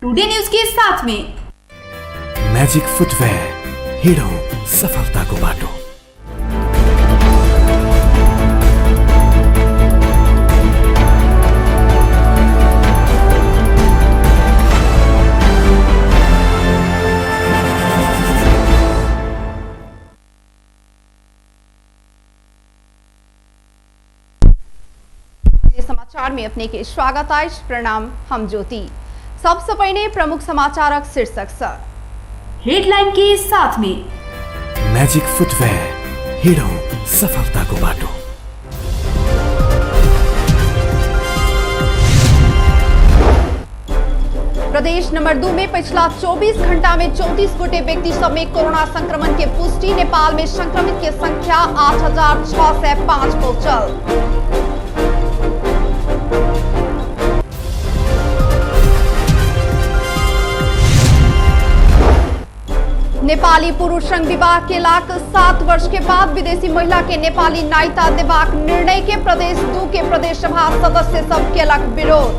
Today news के साथ में म्याजिक फुटवेयर, हिँडौँ सफलताको बाटो। समाचार में अपने के स्वागत अछि। प्रणाम, हम ज्योति। सबसे पहिने प्रमुख समाचारक शीर्षक सँ हेडलाइन के साथ में म्याजिक फुटवेयर, हिँडौँ सफलताको बाटो। प्रदेश नंबर 2 में पिछला 24 घंटा में 34 गोटे व्यक्ति सब में कोरोना संक्रमण के पुष्टि। नेपाल में संक्रमित के संख्या 8605 पहुंचल। नेपाली पुरुष संग विवाह केलाक 7 वर्ष के बाद विदेशी महिला के नेपाली नागरिकता देबाक निर्णय के प्रदेश 2 के प्रदेश सभा सदस्य सब केलक विरोध।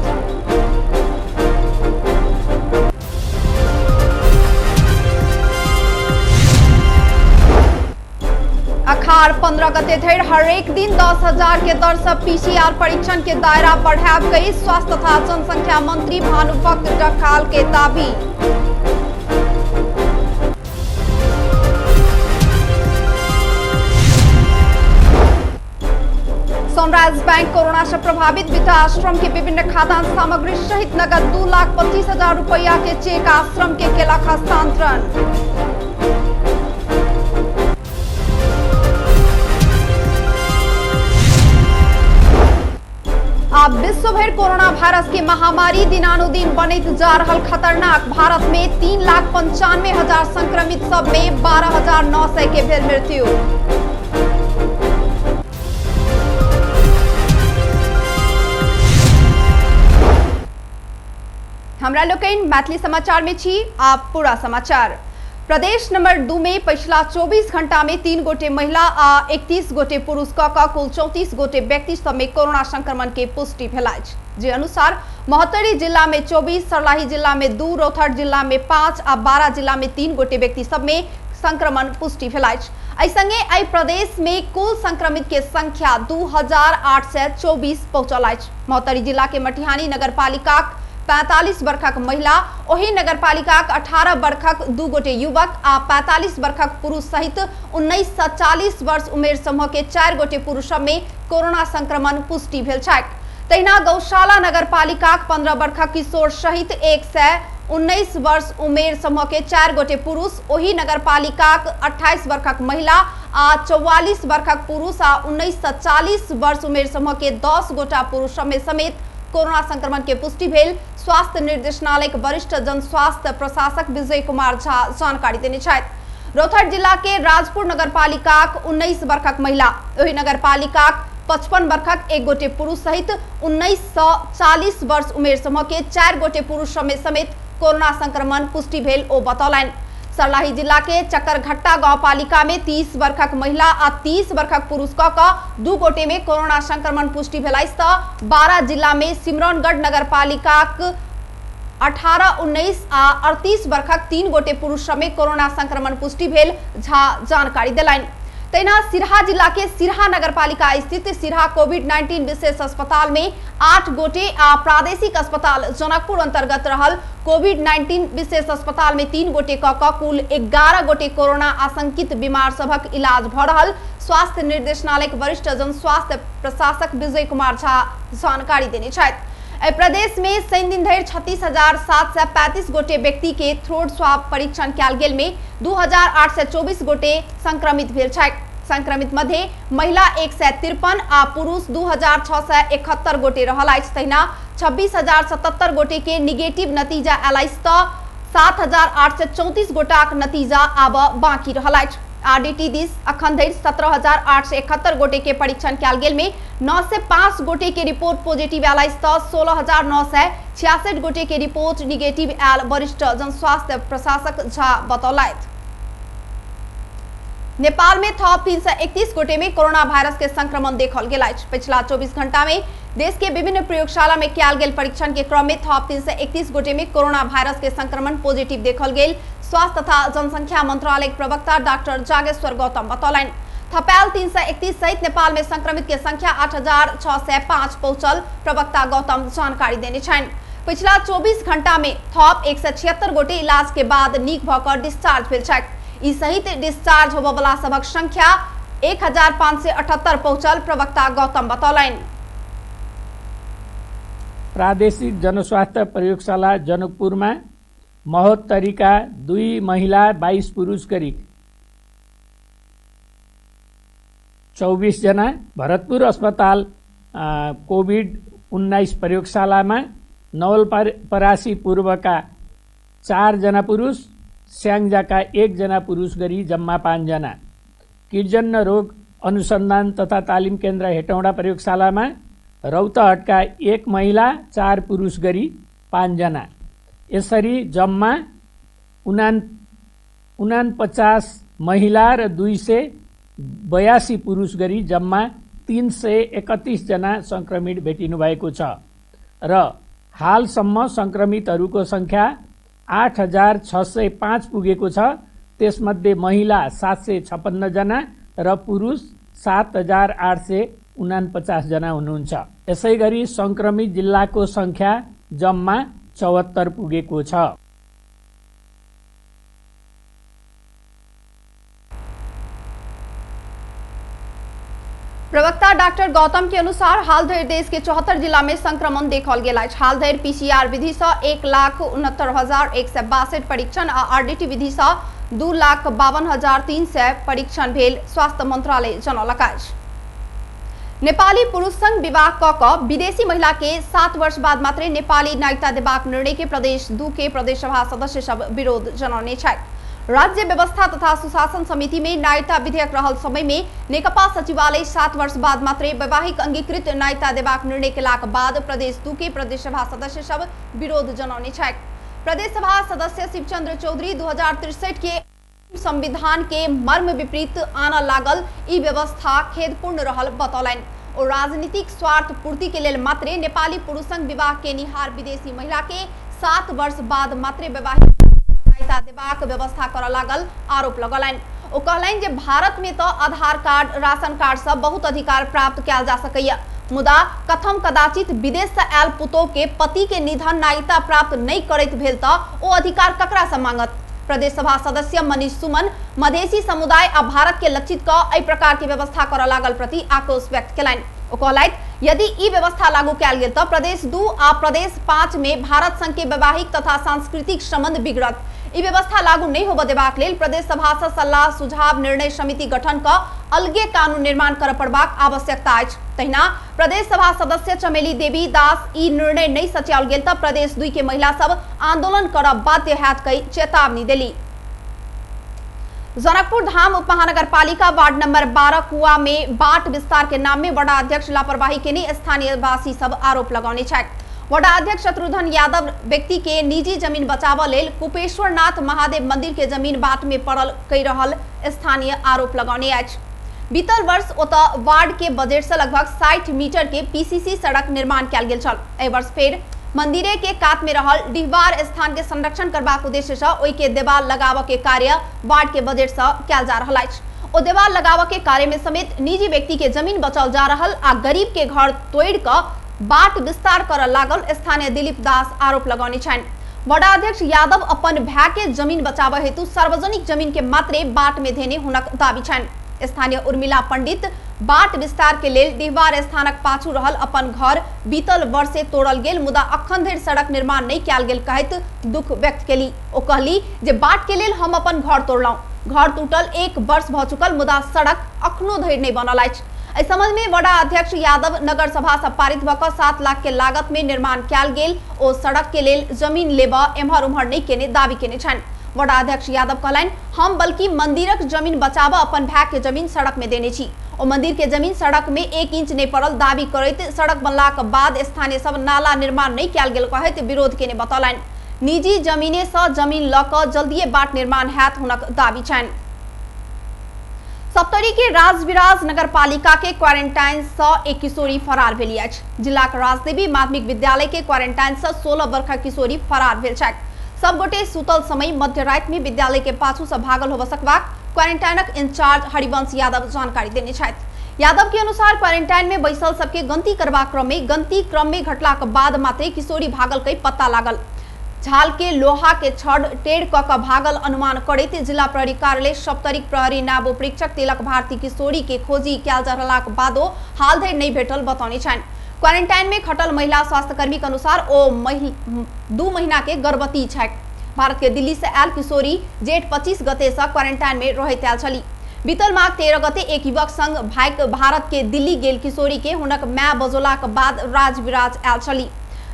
अखाड़ 15 गते धरि हरेक दिन 10,000 के दर से पीसीआर परीक्षण के दायरा बढ़ायब गई स्वास्थ्य तथा जनसंख्या मंत्री भानुभक्त ढकाल के दावी। सनराइज बैंक कोरोना से प्रभावित वृद्धाश्रम के विभिन्न खाद्यान्न सामग्री सहित नगद 2,25,000 रुपया के चेक आश्रम के केलक हस्तांतरण। आब विश्व भरि कोरोना वायरस के महामारी दिनानुदिन बनैत जा रहल खतरनाक। भारत में 3,95,000 संक्रमित सब में 12,900 के भेल मृत्यु। हमरा लोकनि मैथिली समाचार में छी। आप पूरा समाचार। प्रदेश नंबर 2 में पिछला 24 घंटा में 3 गोटे महिला आ 31 गोटे पुरुष क क कुल 34 गोटे व्यक्ति सब में कोरोना संक्रमण के पुष्टि भेल अछि। जे अनुसार महोत्तरी जिला में 24, सर्लाही जिला में 2, रौतहट जिला में 5 आ 12 जिला में 3 गोटे व्यक्ति सब में संक्रमण पुष्टि भेल अछि। एहि संगे एहि प्रदेश में कुल संक्रमित के संख्या 2824 पहुंचल अछि। महोत्तरी जिला के मटिहानी नगरपालिकाक 45 वर्षक महिला, ओहि नगरपालिकाक 18 वर्षक 2 गोटे युवक आ 45 वर्षक पुरुष सहित 19 से 40 वर्ष उमेर समूह के 4 गोटे पुरुष में कोरोना संक्रमण पुष्टि भेल छैक। तहिना गौशाला नगरपालिकाक 15 वर्षक किशोर सहित 119 वर्ष उमेर समूह के 4 गोटे पुरुष, ओहि नगरपालिकाक 28 वर्षक महिला आ 44 वर्षक पुरुष आ 19 से 40 वर्ष उमेर समूह के 10 गोटा पुरुष में समेत कोरोना संक्रमण के पुष्टि भेल स्वास्थ्य निर्देशनालय के वरिष्ठ जन स्वास्थ्य प्रशासक विजय कुमार झा जानकारी देने छथि। रौतहट जिला के राजपुर नगरपालिकाक 19 वर्षक महिला, ओहि नगरपालिकाक 55 वर्षक 1 गोटे पुरुष सहित 19 से 40 वर्ष उमेर समूह के 4 गोटे पुरुष समेत कोरोना संक्रमण पुष्टि भेल ओ बतौलनि। सर्लाही जिला के चकरघट्टा गांवपालिका में 30 वर्षक महिला आ 30 वर्षक पुरुष क क 2 गोटे में कोरोना संक्रमण पुष्टि भेल अछि त 12 जिला में सिमरौनगढ़ नगरपालिकाक 18, 19 आ 38 वर्षक 3 गोटे पुरुष में कोरोना संक्रमण पुष्टि भेल झा जानकारी देलनि। तहिना सिरहा जिला के सिरहा नगरपालिका स्थित सिरहा कोविड-19 विशेष अस्पताल में 8 गोटे आ प्रादेशिक अस्पताल जनकपुर अंतर्गत रहल कोविड-19 विशेष अस्पताल में 3 गोटे क क कुल 11 गोटे कोरोना आशंकित बीमार सभक इलाज भ रहल स्वास्थ्य निर्देशनालय के वरिष्ठ जन स्वास्थ्य प्रशासक विजय कुमार झा जानकारी देने छथि। एहि प्रदेश में शनि दिन धरि 36,735 गोटे व्यक्ति के थ्रोट स्वाब परीक्षण कयल गेल में 2,824 गोटे संक्रमित भेल छथि। संक्रमित मध्य महिला 153 आ पुरुष 2,671 गोटे रहल अछि। तहिना 26,077 गोटे के निगेटिव नतीजा आयल अछि त 7,834 गोटाक नतीजा आब बाकी रहल अछि। आरडीटी दिस अखन धरि 17,871 गोटे के परीक्षण कयल गेल में 905 गोटे के रिपोर्ट पॉजिटिव आयल अछि त 16,966 गोटे के रिपोर्ट निगेटिव आयल वरिष्ठ जन स्वास्थ्य प्रशासक झा बतौलथि। नेपाल में थप 331 गोटे में कोरोना वायरस के संक्रमण देखल गेल अछि। पिछला 24 घंटा में देश के विभिन्न प्रयोगशाला में कयल गेल परीक्षण के क्रम में थप 331 गोटे में कोरोना वायरस के संक्रमण पॉजिटिव देखल गेल स्वास्थ्य तथा जनसंख्या मंत्रालय के प्रवक्ता डॉक्टर जागेश्वर गौतम बतौलनि। थपायल 331 सहित नेपाल में संक्रमित के संख्या 8605 पहुंचल प्रवक्ता गौतम जानकारी देने छनि। पिछला 24 घंटा में थप 176 गोटे इलाज के बाद नीक भऽ कऽ डिस्चार्ज भेल छथि। ई सहित डिस्चार्ज होबयवला सभक संख्या 1578 पहुंचल प्रवक्ता गौतम बतौलनि। प्रादेशिक जनस्वास्थ्य प्रयोगशाला जनकपुरमा महोत्तरीका 2 महिला 22 पुरुष गरी 24 जना, भरतपुर अस्पताल कोभिड-19 प्रयोगशालामा नवलपरासी पूर्वका 4 जना पुरुष, स्याङ्जाका 1 जना पुरुष गरी जम्मा 5 जना, कीटजन्य रोग अनुसन्धान तथा तालिम केन्द्र हेटौँडा प्रयोगशालामा रौतहटका 1 महिला 4 पुरुष गरी 5 जना, यसरी जम्मा 49 महिला र 282 पुरुष गरी जम्मा 331 जना संक्रमित भेटिनु भएको छ र हालसम्म संक्रमितहरूको संख्या 8605 पुगेको छ। त्यसमध्ये महिला 756 जना र पुरुष 7849 जना हुनुहुन्छ। यसैगरी संक्रमित जिल्लाको संख्या जम्मा 74 पुगेको छ। प्रवक्ता डॉक्टर गौतम के अनुसार हाल धरि देश के 74 जिला में संक्रमण देखल गेल अछि। हाल धरि पीसीआर विधि से 1,69,162 परीक्षण आ आरडीटी विधि से 2,52,300 परीक्षण भेल स्वास्थ्य मंत्रालय जनौलक अछि। नेपाली पुरुष संग विवाह क क विदेशी महिला के 7 वर्ष बाद मात्रै नेपाली नागरिकता देबाक निर्णय के प्रदेश 2 के प्रदेश सभा सदस्य सब विरोध जनौने छथि। राज्य व्यवस्था तथा सुशासन समिति में नागरिकता विधेयक रहल समय में नेकपा सचिवालय 7 वर्ष बाद मात्रै वैवाहिक अंगीकृत नागरिकता देबाक निर्णय केलाक बाद प्रदेश 2 के प्रदेश सभा सदस्य सब विरोध जनौने छथि। प्रदेश सभा सदस्य शिवचंद्र चौधरी 2063 के संविधान के मर्म विपरीत आना लागल ई व्यवस्था खेदपूर्ण रहल बतौलनि। और राजनीतिक स्वार्थ पूर्ति के लेल मात्रे नेपाली पुरुष संग विवाह केनिहार विदेशी महिला के 7 वर्ष बाद मात्रे वैवाहिक नागरिकता देबाक व्यवस्था करऽ लागल आरोप लगौलनि। ओ कहलनि जे भारत में तो आधार कार्ड, राशन कार्ड सब बहुत अधिकार प्राप्त कयल जा सकैया, मुदा कथम कदाचित विदेश से आयल पुतोह के पति के निधन नागरिकता प्राप्त नहीं करैत भेल तऽ ओ अधिकार ककरा से मांगत। प्रदेश सभा सदस्य मनीष सुमन मधेसी समुदाय आ भारत के लक्षित कऽ एहि प्रकार के व्यवस्था करऽ लागल प्रति आक्रोश व्यक्त केलनि। ओ कहलथि यदि ई व्यवस्था लागू कयल गेल तऽ प्रदेश 2 आ प्रदेश 5 में भारत संग के वैवाहिक तथा सांस्कृतिक संबंध बिगड़त। ई व्यवस्था लागू नहीं होबय देबाक लेल प्रदेश सभा से सलाह सुझाव निर्णय समिति गठन कऽ अलगे कानून निर्माण करय पड़बाक आवश्यकता अछि। तहिना प्रदेश सभा सदस्य चमेली देवी दास ई निर्णय नहीं सच्याओल गेल तऽ प्रदेश 2 के महिला सब आंदोलन करब बाध्य हैत कहि चेतावनी देली। जनकपुर धाम उप महानगरपालिका वार्ड नंबर 12 कुआ में बाट विस्तार के नाम में वडा अध्यक्ष लापरवाही केने स्थानीयवासी सब आरोप लगौने छथि। वडा अध्यक्ष शत्रुघ्न यादव व्यक्ति के निजी जमीन बचाव लेल कुपेश्वर नाथ महादेव मंदिर के जमीन बाट में पड़ल कहि रहल स्थानीय आरोप लगौने अछि। बीतल वर्ष ओतऽ वार्ड के बजट से लगभग 60 मीटर के पीसीसी सड़क निर्माण कयल गेल छल। एहि वर्ष फेर मंदिरे के कात में रहल डिहबार स्थान के संरक्षण करबाक उद्देश्य से ओहि के देवाल लगाबऽ के कार्य वार्ड के बजट से कयल जा रहल अछि। ओ देवाल लगाबऽ के कार्य में समेत निजी व्यक्ति के जमीन बचाओल जा रहल आ गरीब के घर तोड़ि कऽ बाट विस्तार करऽ लागल स्थानीय दिलीप दास आरोप लगौने छनि। वडा अध्यक्ष यादव अपन भाय के जमीन बचाबऽ हेतु सार्वजनिक जमीन के मात्रे बाट में धेने हुनक दावी छनि। स्थानीय उर्मिला पंडित बाट विस्तार के लेल डिहबार स्थानक पाछू रहल अपन घर बीतल वर्षे तोड़ल गेल, मुदा अखन धरि सड़क निर्माण नहीं कयल गेल कहैत दुख व्यक्त केली। ओ कहली जे बाट के लेल हम अपन घर तोड़लहुँ, घर टूटल 1 वर्ष भऽ चुकल, मुदा सड़क अखनो धरि नहीं बनल अछि। एहि संबंध में वडा अध्यक्ष यादव नगर सभा से पारित भऽ कऽ 7 लाख के लागत में निर्माण कयल गेल ओ सड़क के लेल जमीन लेबऽ एम्हर उम्हर नहीं केने दावी केने छनि। वडा अध्यक्ष यादव कहलनि हम बल्कि मंदिरक जमीन बचाबऽ अपन भाय के जमीन सड़क में देने छी। ओ मंदिर के जमीन सड़क में 1 इंच नहीं पड़ल दावी करैत सड़क बनलाक बाद स्थानीय सब नाला निर्माण नहीं कयल गेल कहैत विरोध केने बतौलनि। निजी जमीने से जमीन लऽ कऽ जल्दिए बाट निर्माण हैत हुनक दावी छनि। सप्तरी के राजविराज नगरपालिका के क्वारेंटाइन से एक किशोरी फरार भेली अछि। जिलाक राजदेवी माध्यमिक विद्यालय के क्वारेंटाइन से 16 वर्षक किशोरी फरार भेल छथि। सब गोटे सुतल समय मध्य राति में विद्यालय के पाछू से भागल होबय सकबाक क्वारेंटाइनक इंचार्ज हरिवंश यादव जानकारी देने छथि। यादव के अनुसार क्वारेंटाइन में बैसल सबके गनती करबाक क्रम में गनती क्रम में घटलाक बाद मात्रे किशोरी भागल के पत्ता लागल। झाल के लोहा के छड़ टेढ़ क के भागल अनुमान करैत जिला प्रहरी कार्यालय सप्तरीक प्रहरी नायब उपरीक्षक तिलक भारती किशोरी के खोजी कयल जा रहलाक बादो हाल धरि नहि भेटल बतौने छनि। क्वारेंटाइन में खटल महिला स्वास्थ्यकर्मी के अनुसार ओ 2 महीना के गर्भवती छथि। भारत के दिल्ली से आयल किशोरी जेठ 25 गते से क्वारेंटाइन में रहैत आयल छली। बीतल माघ 13 गते एक युवक संग भाइक भारत के दिल्ली गेल किशोरी के हुनक my बजौलाक बाद राजविराज आयल छली।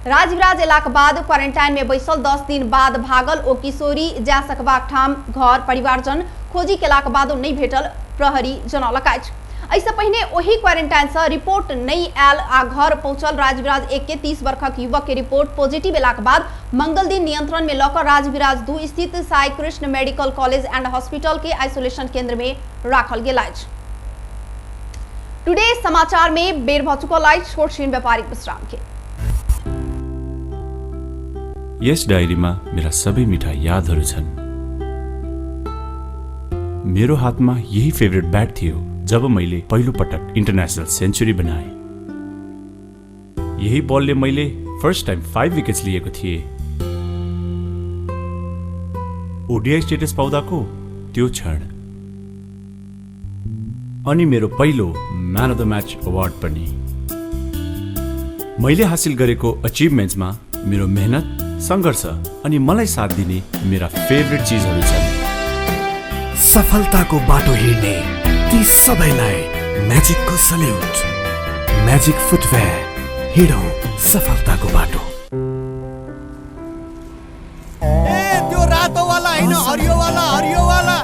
राजविराज एलाक बाद क्वारेंटाइन में बैसल 10 दिन बाद भागल ओ किशोरी जा सकबाक ठाम घर परिवारजन खोजी केलाक बादो नहि भेटल प्रहरी जनौलक अछि। एहिसँ पहिने ओही क्वारेंटाइन से रिपोर्ट नहि आयल आ घर पहुंचल राजविराज 1 के 30 वर्षक युवक के रिपोर्ट पॉजिटिव एलाक बाद मंगल दिन नियंत्रण में लऽ कऽ राजविराज 2 स्थित Sai Krishna medical college and hospital के आइसोलेशन केंद्र में राखल गेल अछि। टुडे समाचार में बेर भऽ चुकल अछि छोट छिन व्यापारिक विश्राम के। यस डायरीमा मेरा सबै मिठा यादहरू छन्। मेरो हातमा यही फेभरेट ब्याट थियो जब मैले पहिलो पटक इन्टरनेसनल सेन्चुरी बनाएँ। यही बलले मैले फर्स्ट टाइम 5 विकेट्स लिएको थिएँ। ओडिआई स्टेटस पाउँदाको त्यो क्षण अनि मेरो पहिलो man of the match award पनि। मैले हासिल गरेको अचिभमेन्ट्समा मेरो मेहनत, सङ्घर्ष अनि मलाई साथ दिने मेरा फेभरेट चिजहरू छन्। सफलताको बाटो हिँड्ने ती सबैलाई म्याजिकको सल्युट। म्याजिक फुटवेयर, हिँडौँ सफलताको बाटो। ए त्यो रातो वाला हैन, हरियो वाला, हरियो वाला।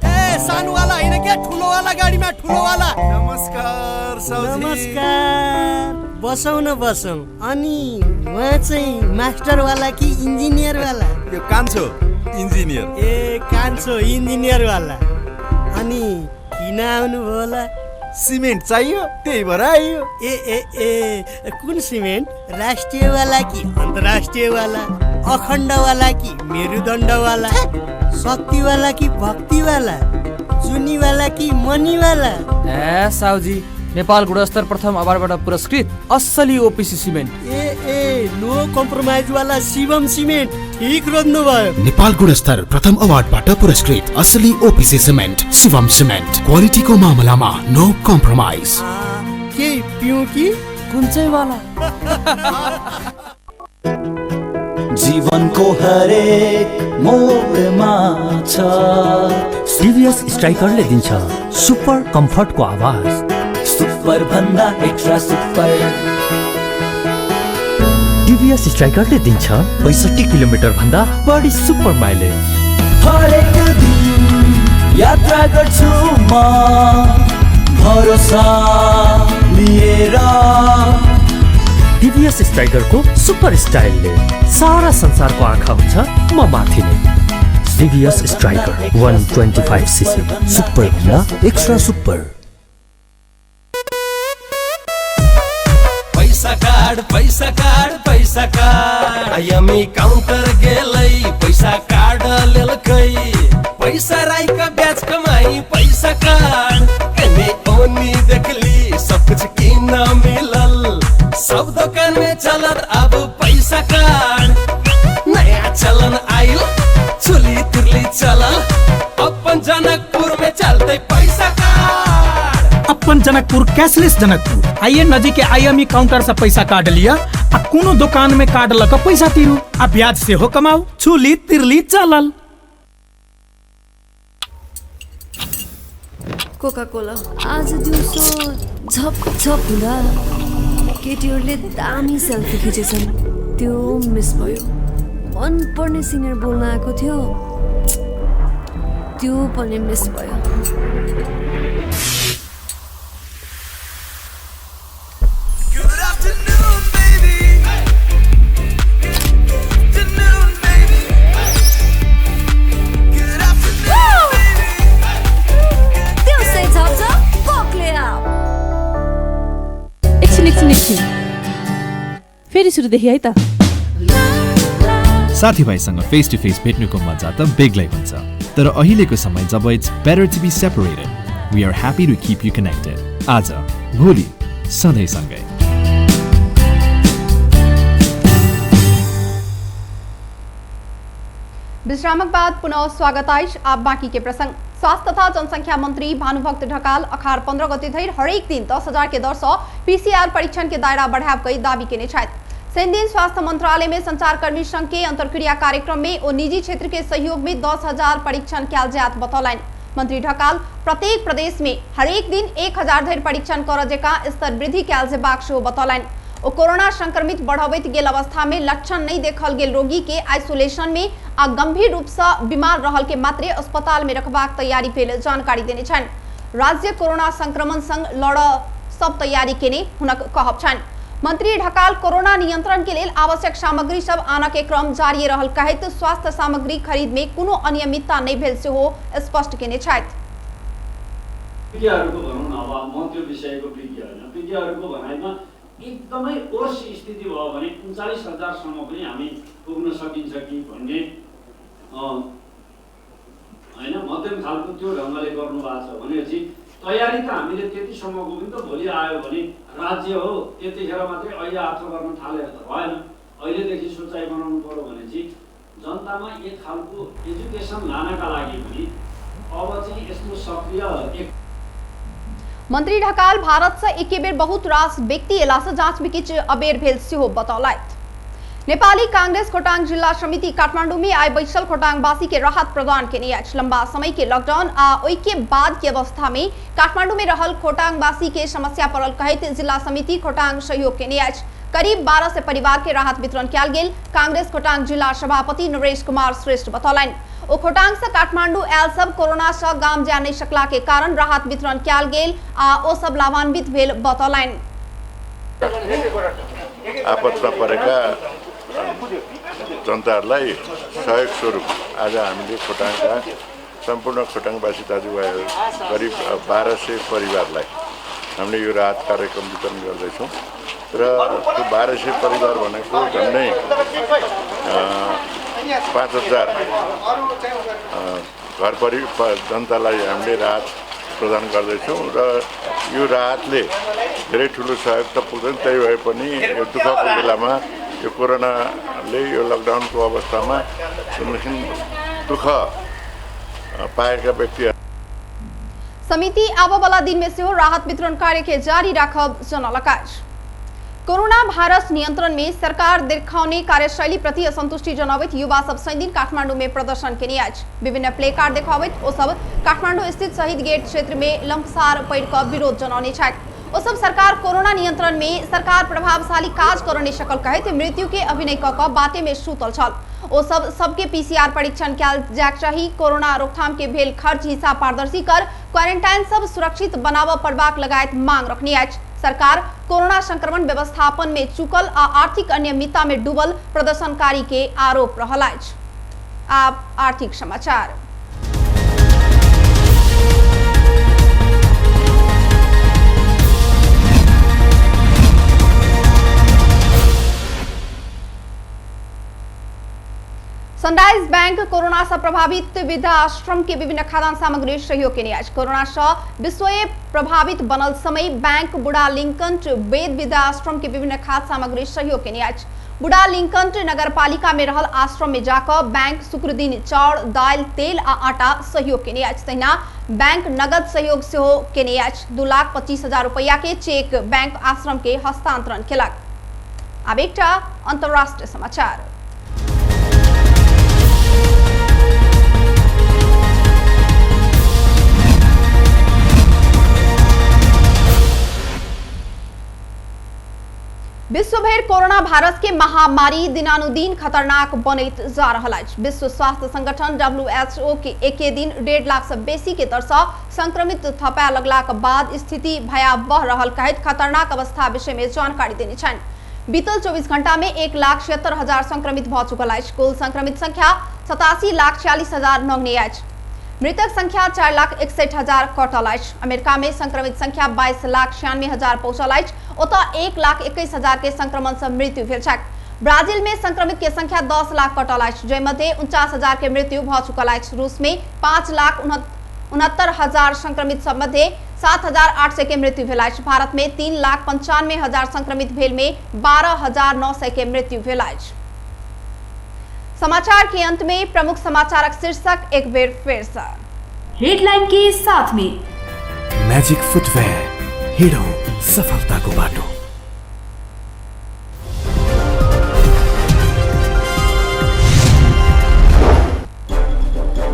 ए सानो वाला हैन क्या, ठुलो वाला गाडीमा, ठुलो वाला। नमस्कार साउजी। नमस्कार, बसौँ न बसौँ। अनि उहाँ चाहिँ मास्टर वाला कि इन्जिनियर वाला? यो कान्छो इन्जिनियर। ए कान्छो इन्जिनियर वाला। अनि किन आउनुभयो होला? सिमेन्ट चाहियो त्यही भएर आइयो। ए ए ए कुन सिमेन्ट? राष्ट्रिय वाला कि अन्तर्राष्ट्रिय वाला? अखण्ड वाला कि मेरुदण्ड वाला? शक्ति वाला कि भक्ति वाला? जुनी वाला कि मनी वाला? ए साउजी, नेपाल गुणस्तर प्रथम अवार्डबाट पुरस्कृत असली ओपिसी सिमेन्ट। ए ए नो कम्प्रोमाइज वाला शिवम सिमेन्ट, ठीक रोज्नु भयो। नेपाल गुणस्तर प्रथम अवार्डबाट पुरस्कृत असली ओपिसी सिमेन्ट शिवम सिमेन्ट, क्वालिटीको मामलामा नो कम्प्रोमाइज। के पिउँ कि कुन चाहिँ वाला? जीवनको हरेक मोडमा छ सिरियस स्ट्राइकरले दिन्छ सुपर कम्फर्टको आवाज, सुपर भन्दा एक्स्ट्रा सुपर। टिभीएस स्ट्राइकरले दिन्छ 65 किलोमिटर भन्दा बढी सुपर माइलेज। हरेक दिन यात्रा गर्छु म भरोसा लिएर। टिभीएस स्ट्राइकरको सुपर स्टाइलले सारा संसारको आँखा हुन्छ म माथि नै। टिभीएस स्ट्राइकर 125 सीसी, सुपर भन्दा एक्स्ट्रा सुपर। पैसा कार्ड, पैसा कार्ड, पैसा कार्ड। आइएमई काउंटर गेलै पैसा कार्ड लेलकै, पैसा राइक ब्याज कमाई पैसा कार्ड। एने ओनी देखली सब कुछ किन मिलल, सब दुकान में चलत अब पैसा कार्ड। नया चलन आइल चुली तुरली चलल, अपन जनकपुर में चलते पैसा कार्ड। अपन जनकपुर कैशलेस जनकपुर। आइए नजीक के आईएमई काउंटर से पैसा कार्ड लिया आ कोनो दुकान में कार्ड लग पैसा तीरू आ ब्याज से हो कमाओ। छुली तिरली चलल। कोका कोला आज दिउँसो झप झप हुँदा केटीहरूले दामी सेल्फी खिचेछन्, त्यो मिस भयो। मनपर्ने सिङ्गर बोल्न आएको थियो, त्यो पनि मिस भयो। फेरि सुरुदेखि है त। साथीभाइसँग फेस टु फेस भेट्नुको मजा त बेग्लै हुन्छ, तर अहिलेको समय जब it's better to be separated, we are happy to keep you connected. आज भोलि सधैँ सँगै। विश्रामक बाद पुनः स्वागत अछि। आब बाकी के प्रसंग। स्वास्थ्य तथा जनसंख्या मंत्री भानुभक्त ढकाल अखार 15 गते धरि हरेक दिन 10,000 के दर से पीसीआर परीक्षण के दायरा बढ़ाब के दावी केने छथि। शनिदिन स्वास्थ्य मंत्रालय में संचारकर्मी संघ के अंतर्क्रिया कार्यक्रम में ओ निजी क्षेत्र के सहयोग में 10,000 परीक्षण कयल जायत बतौलनि। मंत्री ढकाल प्रत्येक प्रदेश में हरेक दिन 1,000 धरि परीक्षण करऽ जकाँ स्तर वृद्धि कयल जेबाक सेहो बतौलनि। ओ कोरोना संक्रमित बढ़बैत गेल अवस्था में लक्षण नहीं देखल गेल रोगी के आइसोलेशन में आ गंभीर रूप से बीमार रहल के मात्रे अस्पताल में रखबाक तैयारी भेल जानकारी देने छनि। राज्य कोरोना संक्रमण संग लड़ सब तैयारी केने हुनक कहब छनि। मंत्री ढकाल कोरोना नियंत्रण के लेल आवश्यक सामग्री सब आनऽ के क्रम जारी रहल कहैत स्वास्थ्य सामग्री खरीद में कोनो अनियमितता नहीं भेल सेहो स्पष्ट केने छथि। विज्ञहरूको भनौँ न, अब म त्यो विषयको विज्ञ होइन, विज्ञहरूको भनाइमा एकदमै वर्ष स्थिति भयो भने 39,000सम्म पनि हामी पुग्न सकिन्छ कि भन्ने होइन, मध्यम खालको त्यो ढङ्गले गर्नुभएको छ। भनेपछि तयारी त हामीले त्यतिसम्मको पनि त भोलि आयो भने राज्य हो त्यतिखेर मात्रै अहिले आठो गर्न थालेर त भएन, अहिलेदेखि सोचाइ बनाउनु पर्यो भने चाहिँ जनतामा एक खालको एजुकेसन लानका लागि पनि अब चाहिँ यस्तो सक्रिय एक। मंत्री ढकाल भारत से एके बेर बहुत रास व्यक्ति एला से जांच में किछु अबेर भेल सेहो बतौलथि। नेपाली कांग्रेस खोटाङ जिल्ला समिति काठमाडौँ में आइ बैसल खोटाङवासी के राहत प्रदान केने अछि। लंबा समय के लॉकडाउन आ ओहि के बाद के अवस्था में काठमाडौँ में रहल खोटाङवासी के समस्या पड़ल कहैत जिला समिति खोटाङ सहयोग केने अछि। करीब 1200 परिवार के राहत वितरण कयल गेल कांग्रेस खोटाङ जिला सभापति नरेश कुमार श्रेष्ठ बतौलनि। ओ खोटाङ से काठमाडौँ आयल सब कोरोना से गाम जा नहीं सकला के कारण राहत वितरण कयल गेल आ ओ सब लाभान्वित भेल बतौलनि। आपतमा परेका जनताहरूलाई सहयोग स्वरूप आज हामीले खोटाङका सम्पूर्ण खोटाङवासी दाजुभाइहरू करिब 1200 परिवारलाई हामीले यो राहत कार्यक्रम वितरण गर्दैछौँ र त्यो 1200 परिवार भनेको झन्डै 5000 घर जनतालाई हामीले राहत प्रदान गर्दैछौँ र यो राहतले धेरै ठुलो सहयोग त पुग्दैन, त्यही भए पनि यो दुःखको बेलामा यो कोरोनाले यो लकडाउनको अवस्थामा दुःख पाएका व्यक्तिहरू समिति आबऽवला दिन में सेहो राहत वितरण कार्य के जारी राखब जनौलक अछि। कोरोना वायरस नियंत्रण में सरकार देखौने कार्यशैली प्रति असंतुष्टि जनाबैत युवा सब शनिदिन काठमाडौँ में प्रदर्शन केने अछि। विभिन्न प्ले कार्ड देखाबैत ओ सब काठमाडौँ स्थित शहीद गेट क्षेत्र में लम्पसार पड़ि कऽ विरोध जनौने छथि। ओ सब सरकार कोरोना नियंत्रण में सरकार प्रभावशाली काज करऽ नहि सकल कहैत मृत्यु के अभिनय कऽ कऽ बाटे में सुतल छल। ओ सब सबके पीसीआर परीक्षण कयल जायक चाही, कोरोना रोकथाम के भेल खर्च हिसाब पारदर्शी कर, क्वारेंटाइन सब सुरक्षित बनाबऽ पड़बाक लगायत मांग रखने अछि। सरकार कोरोना संक्रमण व्यवस्थापन में चुकल आ आर्थिक अनियमितता में डूबल प्रदर्शनकारी के आरोप रहल अछि। आप आर्थिक समाचार। सनराइज बैंक कोरोना से प्रभावित वृद्धाश्रम के विभिन्न खाद्यान्न सामग्री सहयोग केने अछि। कोरोना से विश्वए प्रभावित बनल समय बैंक बुढ़ा लिंकंठ वेद वृद्धाश्रम के विभिन्न खाद्य सामग्री सहयोग केने अछि। बुढ़ा लिंकंठ नगरपालिका में रहल आश्रम में जाकर बैंक शुक्र दिन चाउर, दालि, तेल आ आटा सहयोग केने अछि। तहिना बैंक नगद सहयोग सेहो केने अछि। 2,25,000 रुपया के चेक बैंक आश्रम के हस्तांतरण केलक। आब एकटा अंतर्राष्ट्रीय समाचार। विश्वभरि कोरोना वायरस के महामारी दिनानुदिन खतरनाक बनैत जा रहल अछि। विश्व स्वास्थ्य संगठन WHO के एके दिन 1.5 लाख से बेसी के दर से संक्रमित थपाय लगलाक बाद स्थिति भयावह रहल कहैत खतरनाक अवस्था विषय में जानकारी देने छनि। बीतल 24 घंटा में 1,76,000 संक्रमित भ चुकल अछि। कुल संक्रमित संख्या 87,46,000 नगने अछि। मृतक संख्या 4,61,000 कटल अछि। अमेरिका में संक्रमित संख्या 22,96,000 पहुंचल अछि। ओतऽ 1,21,000 के संक्रमण से मृत्यु भेल छैक। ब्राजील में संक्रमित के संख्या 10 लाख कटल अछि, जाहिमध्ये 49,000 के मृत्यु भ चुकल अछि। रूस में 5,69,000 संक्रमित सब मध्ये 7,800 के मृत्यु भेल अछि। भारत में 3,95,000 संक्रमित भेल में 12,900 के मृत्यु भेल अछि। समाचार के अंत में प्रमुख समाचारक शीर्षक एक बेर फिर से हेडलाइन के साथ में मैजिक फुटवेयर, हिँडौँ सफलताको बाटो।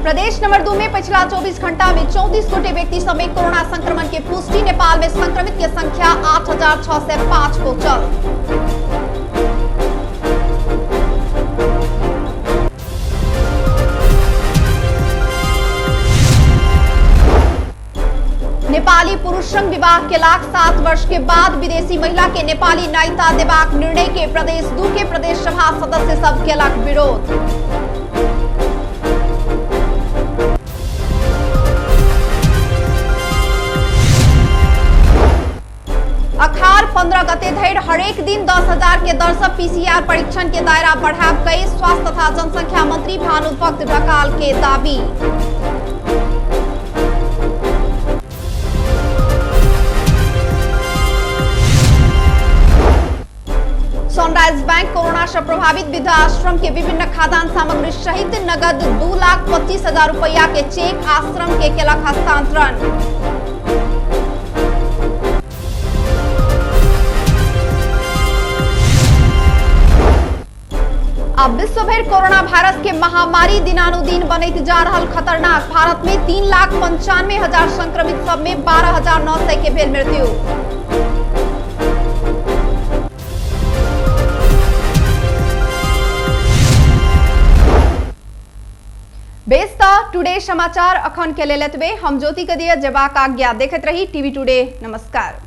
प्रदेश नंबर 2 में पिछला 24 घंटा में 34 गोटे व्यक्ति समेत कोरोना संक्रमण के पुष्टि। नेपाल में संक्रमित के संख्या 8,605 पहुंचल। नेपाली पुरुष संग विवाह केलाक 7 वर्ष के बाद विदेशी महिला के नेपाली नागरिकता देबाक निर्णय के प्रदेश 2 के प्रदेश सभा सदस्य सब केलक विरोध। अखार 15 गते धरि हरेक दिन 10,000 के दर से पीसीआर परीक्षण के दायरा बढ़ाब कई स्वास्थ्य तथा जनसंख्या मंत्री भानुभक्त ढकाल के दावी। सनराइज बैंक कोरोना से प्रभावित वृद्धाश्रम के विभिन्न खाद्यान्न सामग्री सहित नगद 2,25,000 रुपया के चेक आश्रम के केलक हस्तांतरण। अब विश्व भर कोरोना वायरस के महामारी दिनानुदिन बनैत जा रहल खतरनाक। भारत में 3,95,000 संक्रमित सब में 12,900 के भेल मृत्यु। बेस त टुडे समाचार अखन के लेल एतबे। हम ज्योति के दिए जबाक आज्ञा। देखैत रही टीवी टुडे। नमस्कार।